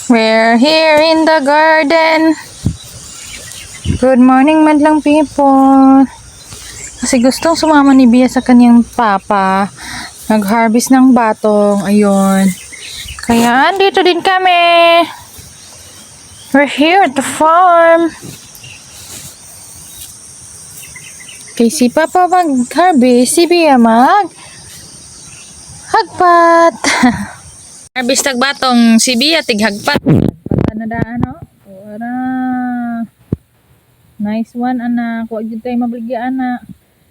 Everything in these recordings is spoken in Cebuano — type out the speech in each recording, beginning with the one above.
We're here in the garden. Good morning, madlang people. Kasi gustong sumama ni Bia sa kanyang papa. Nag-harvest ng batong. Ayun. Kaya andito din kami. We're here at the farm. Kay si Papa mag-harvest, si Bia mag hagpat. Harvest tag batong, si Bia tighagpat. Hagpatan na daan, no? Ora. Nice one, anak. Wa jud tayo mabaligya, anak.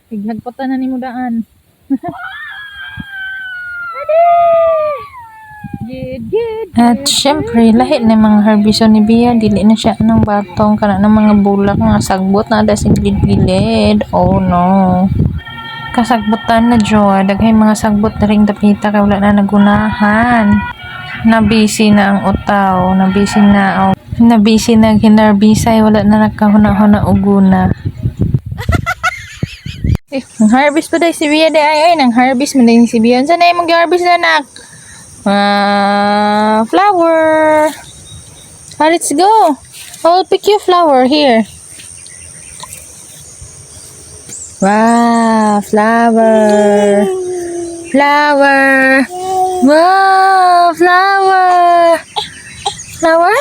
Tighagpatan na nimo daan. Ade! Good, good. At syempre, lahi na mga harvest ni Bia. Dili na siya ng batong kana ng mga bulak nga sagbot na ada sa gilid-gilid. Oh no. Kasagbutan na jud. Daghay mga sagbot na ring dapita kay wala na nagunahan. Nabisi na ang utaw. Nabisi na oh. Nabisi na hinarbisay. Wala na nakahuna-huna uguna. Eh, nang harvest pa day si Bia day ay ay nang harvest man day si Bia. Unsa na imong harvest na, anak? Ah, flower. Ah, let's go. I will pick you flower here. Wow, flower. Flower. Wow, flower. Flower?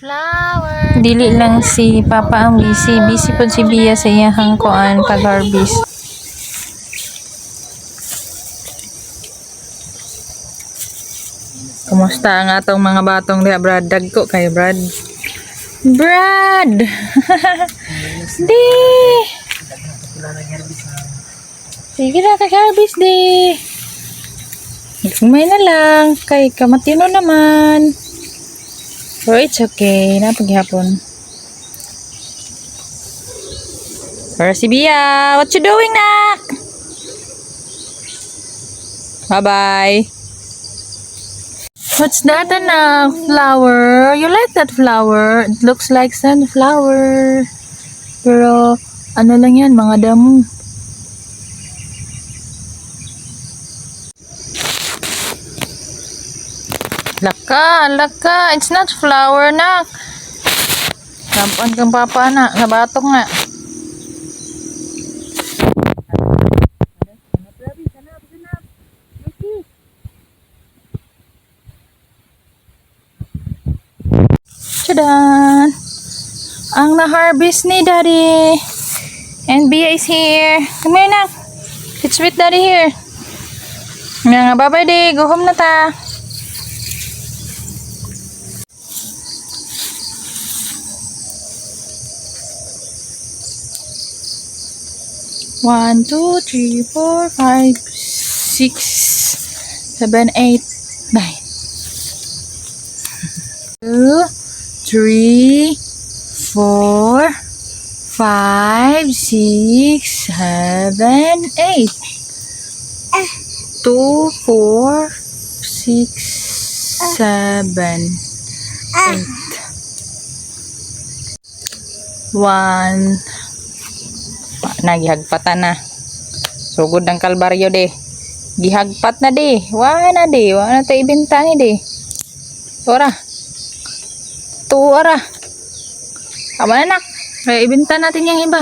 Flower. Dili lang si Papa ang busy. Busy po si Bia sa iyahang kuan pag-harvest. Kumusta ang atong mga batong diha, Brad? Dagko kayo, Brad. Brad! Di! Sige na, kag-harvest di. May na lang. Kay kamatino naman. Pero it's okay. Napaghapon. Pero si Bia, what you doing, nak? Bye-bye. What's that, anak? Flower. You like that flower? It looks like sunflower. Pero, ano lang yan, mga damo. Laka, laka. It's not flower, nak. Lampan kang papa, na. Nabatok nga. Tchadan! Ang na-harvest ni Daddy. And Bia is here. Come here, nak. Let's meet Daddy here. Nga nga, bye-bye, di. Go home na ta. One, two, three, four, five, six, seven, eight, nine. Two, three, four, five, six, seven, eight. Two, four, six, seven, eight. One. Nagihagpatan na. Sugod ang kalbaryo de. Gihagpat na de. Wa na de. Wa na ta ibenta ni de. Ora. Tuwa ra. Aba na, nak. Kaya ibenta natin yung iba.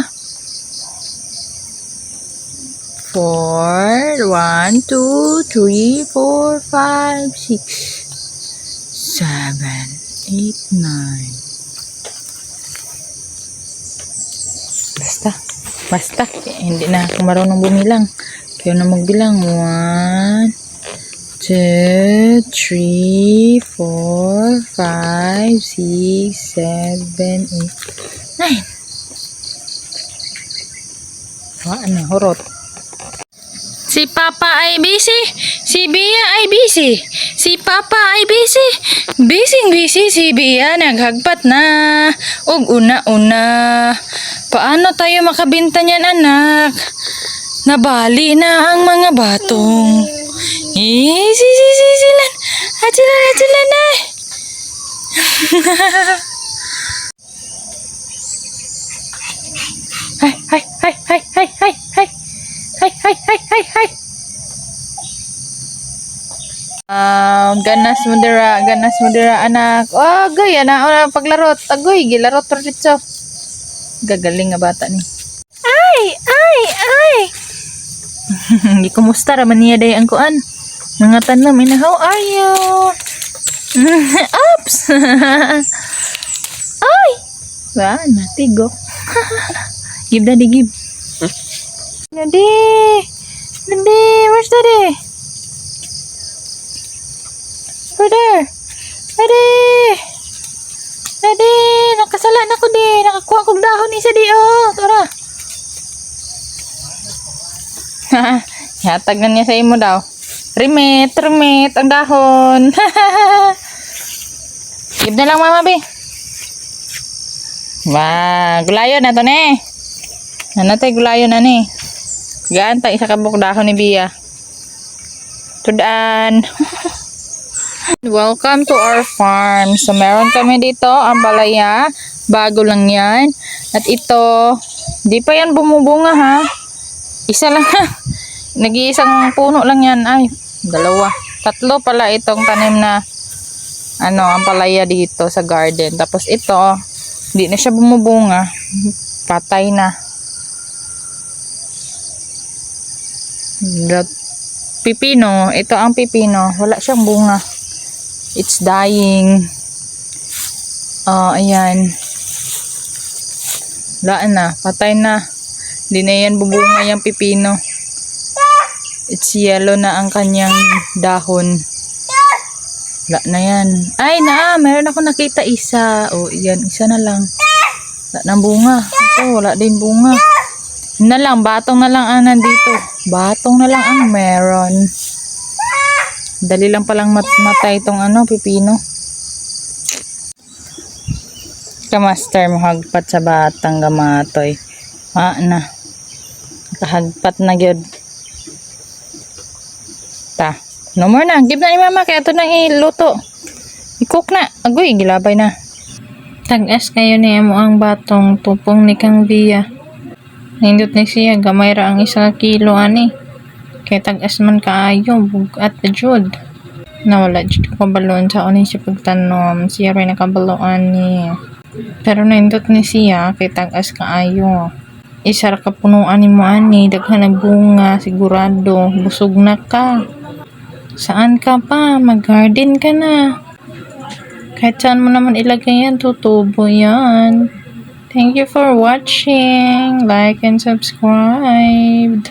4, 1, 2, 3, 4, 5, 6, 7, 8, 9. Basta. Basta. Hindi na ako marunong bumilang. Kaya na magbilang. 1, 2, 3, 4, 5, 6, 7, 8, 9. Wala na, hurot. Si Papa ay busy, si Bia ay busy. Si Papa ay busy. Busy busy si Bia, naghagpat na. Ug una-una. Paano tayo makabenta niyan, anak? Nabali na ang mga batong. Eh, si si si sila. At sila na sila na. Ay, ay, ay, ay. Hay, hay, hay, hay. Hay, hay, hay, hay, hay. Ah, ganas mo dira, anak. Oh, agoy, ana, oh, paglarot. Agoy, gilarot ra dito. Gagaling nga bata ni. Ay, ay, ay. Gikumusta ra man niya day ang kuan. Mga tanom, ina, how are you? Oops! Ay! Ba, natigo. Give, Daddy, give. Daddy! Daddy, where's Daddy? Over there. Daddy! Daddy! Nakasala na ko di. Nakakuha kong dahon isa di oh. Tara. Hatag na niya sa imo daw. Remit, remit ang dahon. Give na lang, Mama, be. Wow, gulayon na to ne. Ano tay gulayon na ni? Gaan ta isa ka buok dahon ni Bia. Tudan. Welcome to our farm. So meron kami dito ampalaya. Bago lang yan. At ito, di pa yan bumubunga ha. Isa lang. Nag-iisang puno lang yan. Ay, dalawa. Tatlo pala itong tanim na ano, ampalaya dito sa garden. Tapos ito, hindi na siya bumubunga. Patay na. The pipino, ito ang pipino. Wala siyang bunga. It's dying. Oh, ayan. Wala na. Patay na. Hindi na yan bubunga yung pipino. It's yellow na ang kanyang dahon. Wala na yan. Ay, na, meron ako nakita isa. Oh, yan. Isa na lang. Wala nang bunga. Ito, wala din bunga. Yun na lang, batong na lang ang nandito. Batong na lang ang meron. Dali lang palang matay itong ano, pipino. Kamaster mo hagpat sa batang gamatoy. Ah, na. Nakahagpat na gyud. Ta. No more na. Give na ni Mama kaya ito nang iluto. I-cook na. Agoy, gilabay na. Tag-as kayo ni mo ang batong tupong ni Kang Via. Nindot ni siya, gamay ra ang 1 kilo ani. Kay tag-as man kaayo, bugat na jud. Nawala jud ko kabalo unsaon ni siya pagtanom. Siya rin nakabalo ani. Pero nindot ni siya kay tag-as kaayo. Isa ra ka punuan nimo ani, daghan na bunga, sigurado, busog na ka. Saan ka pa? Mag-garden ka na. Kahit saan mo naman ilagay yan, tutubo yan. Thank you for watching. Like and subscribe.